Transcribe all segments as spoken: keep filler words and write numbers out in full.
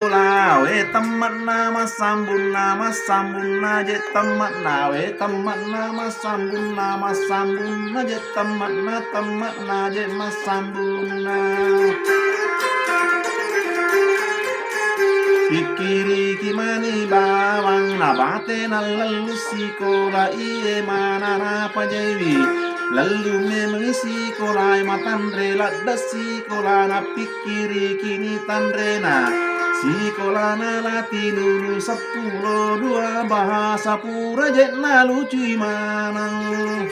Lawe temme'na massambunna, massambunna je temme'na, we temme'na massambunna, massambunna je temme'na, temme'na je massambunna. Pikkiriki mani bawang nabate nallallu sikola iye manana pajaiwi. Lallu memeng sikolae matanre ladde sikola napikkirikini tanrena. Sikolana latinulu seppulo dua bahasa pura je nalucui maneng.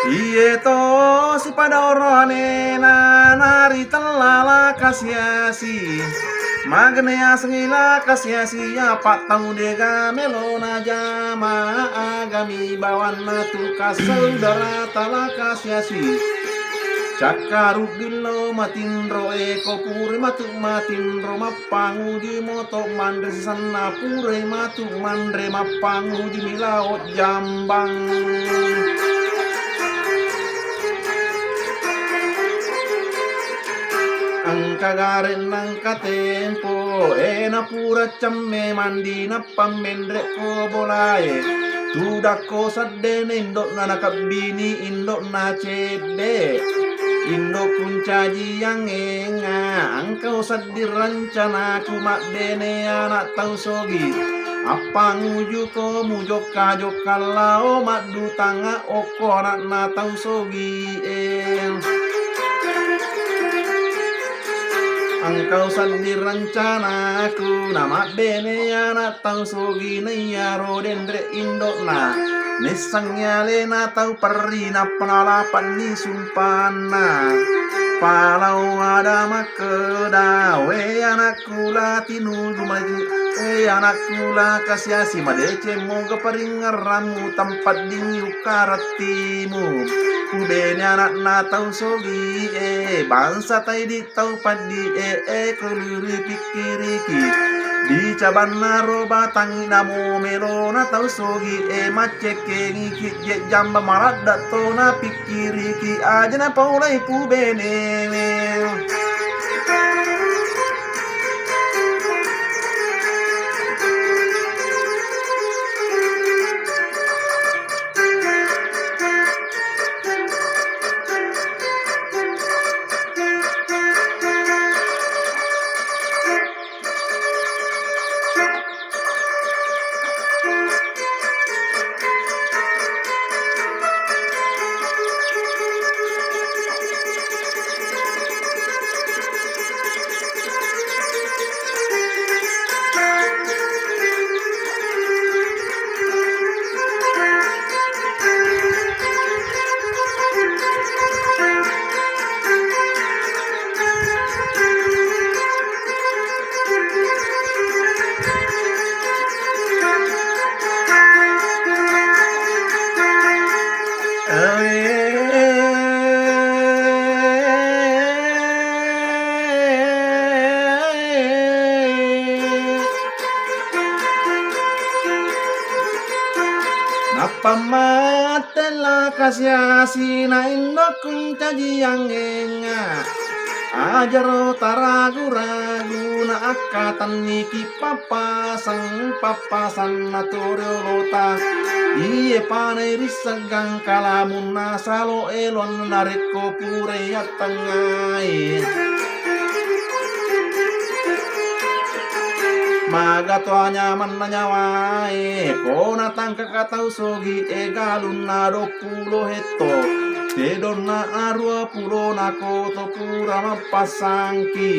Iye to sipada oroanena naritella lakasiasi. Magenne yasengngi lakasiasi, apa tau dega melo najama, agami bawanna tu kasaudarata lakasiasi. Cakkaruddi lo matinro e, ko pura matu matinro mappanguji moto manre sisenna, pura matu manre mappanguji milao jambang. Engka gare nengka tempo e, napura cemme mandi nappa menre ko bolae. Tudakko seddena indo'na nakabbini indo'na cedde. Indo kuncajiangenga, engka usedding rencanaku mabbene anak tau sogi. Appangujuko mujokka-jokka lao maddutanga okko anakna tau sogi e. Engka usedding rencanaku namabbene anak tau sogi naiyaro denre indo'na. Nisseng alena tau perri nappa nalapanni sumpanna. Palau ada makkeda, we anakku latinuju maju, we anakku lakasiasi madeceng moga paringngerammu tempat dingi ukkarattimu. Kubene anakna tau sogi e, bangsa taidi tau paddi e, e, keluri pikkiriki. Di cabanna ro batangi namo melona tau sogi e, maccekkengi ki je jamba maladda tona pikkiriki aja napaulai pubenewe. Nappa mattella kasiasi na indokkung cajiangengnga. Ajaro taragu-ragu na akkatanniki pappasang, pappasanna toriolota. Iye panai risseggang kalamunna salo elon narekko purai attengngai. Maga to anyamanna nyawae, ko natangkaka tau sogi e galunna duappulo hetto. Sedonna arua pulona koto pura mappasangki.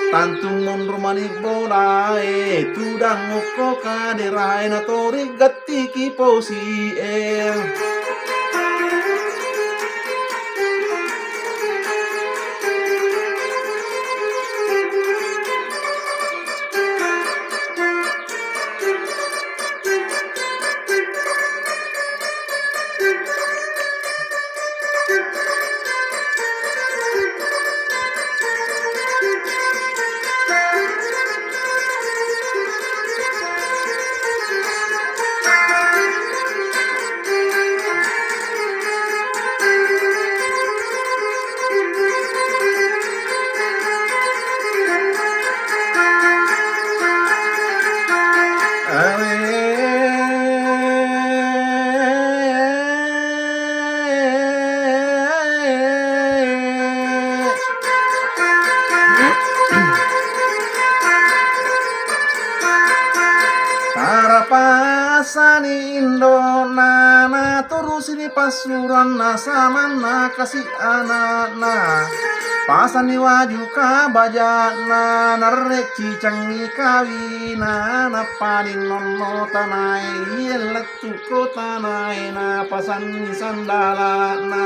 Tantu monro mani bolae, tudang okko kaderae natori gattiki posie. Tarapasani indona, naturusini passuranna, samanna kasi ana'na. Pasani waju kabaja'na, narre cicengngi kawina, nappani nonno tanae, iye lettu ko tanae, napasanni sandala'na.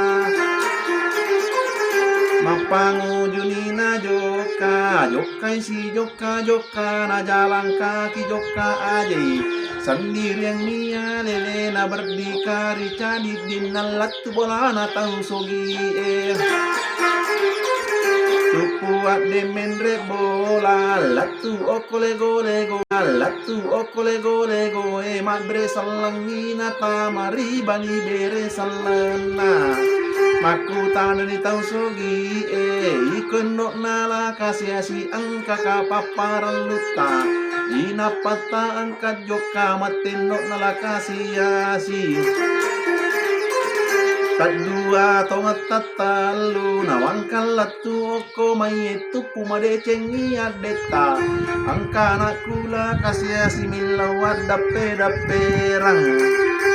Mappangujuni najokka, jokkai sijokka-jokka, najalang kaki jokka ajai. Sendiriang nia lelena berdikari cadiddinna lettu bolana tau sogie. Tuppu adde menre bola, lettu okko lego-lego, lettu okko lego-lego, e mabbere sellengngi natama ri bali bere sellenna. Makkutanani tau sogie, iko endo'na La Kasiasi engkaka papparellutta? Inappatta engka jokka mattendo'na La Kasiasi. Teddua tongetta tellu nawangkang lettu okko maiye tuppu madecengngi addetta. Engka anakku La Kasiasi millau addappe-dapperang.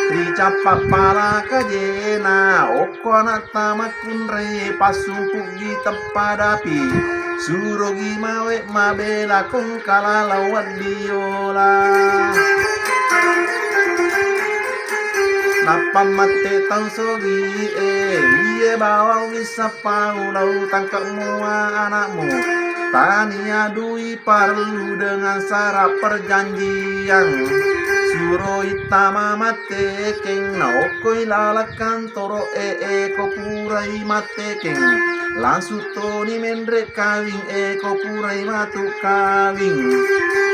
Ricappa pala kajena okko anakta makkunrai passumpuggi teppa dapi. Surogi mawe mabela kongkala lao waddiola. Nappa mette tau sogie, iye bawang wissappamu lao tangkap mua anakmu. Tania dui parellu dengan syarat perjanjian. Suroi tama mattekeng naokkoi laleng kantoro e, eko purai mattekeng. Langsung toni menre kawing, eko purai matu kawing.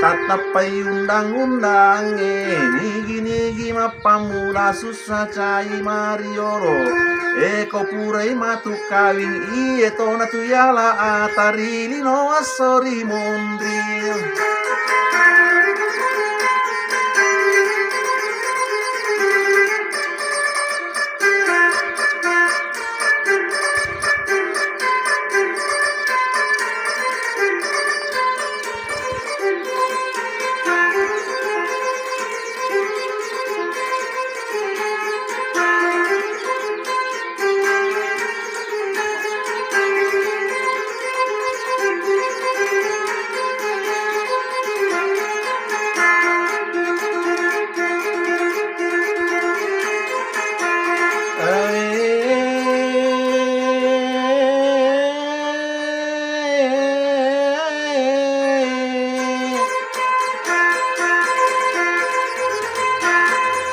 Tattappai undang-undangnge, nigi-nigi mappammula sussa cai mariolo. Eko purai matu kawing, iye tona tu yala atari lino esso ri munri.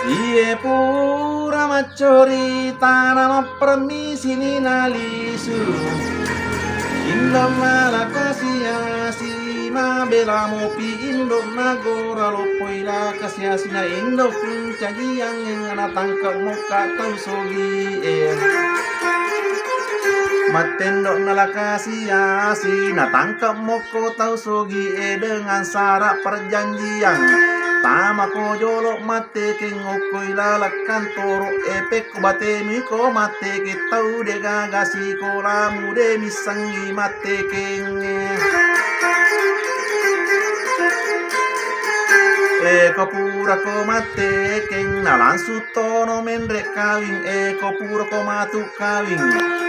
Iye pura maccorita na mappermisini nalisu. Indo' mala kasiasi mabela mopi, indo' nagora loppoi La Kasiasi na indo' puncagiang natangkap mokka tau sogie. Mattendo'na La Kasiasi natangkap mokko tau sogie dengan syarat perjanjian. Tamako jolo mattekeng okkoi laleng kantoro e, pekko batemu iko mattekeng tau de' gaga sikolamu de' missengngi mattekengnge. Eko purako mattekeng, nalangsung tono menre kawing. Eko purako matu kawing,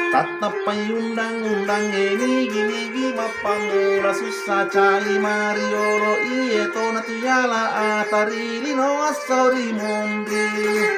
tatteppai undang-undang. E nigi-nigi mappammula sussa cai mariolo, iye tona tuyala atari lino esso ri munri.